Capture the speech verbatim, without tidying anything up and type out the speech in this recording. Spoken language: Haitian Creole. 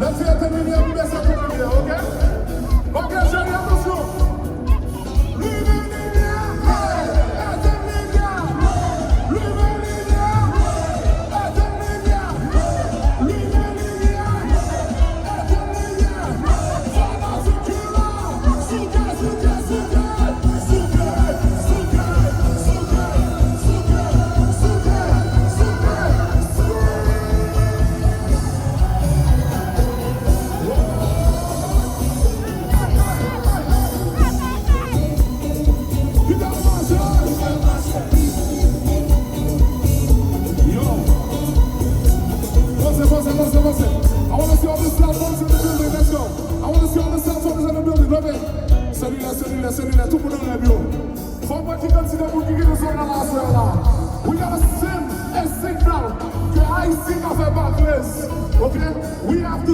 Lè ti etèn limyè, m bese tou limyè, oke? Oke, cheri, atansyon! Limen limyè! Hey! Etèn limyè! Limen limyè! Etèn limyè! Limen limyè! Etèn limyè! Fanatik yo la! Souke, souke, souke! Souke, souke, souke! Yo. Pose, pose, pose, pose. I wanna see all the cell phones in the building. Let's go. I wanna see all the cell phones in the building. Love it. Selilè, selilè, selilè. Tout moun anlè yo. Fò mwen ki kantite moun ki gen sou nan la sè la. We gotta send a signal ke Ayiti ka fè Barclays. Okay? We have to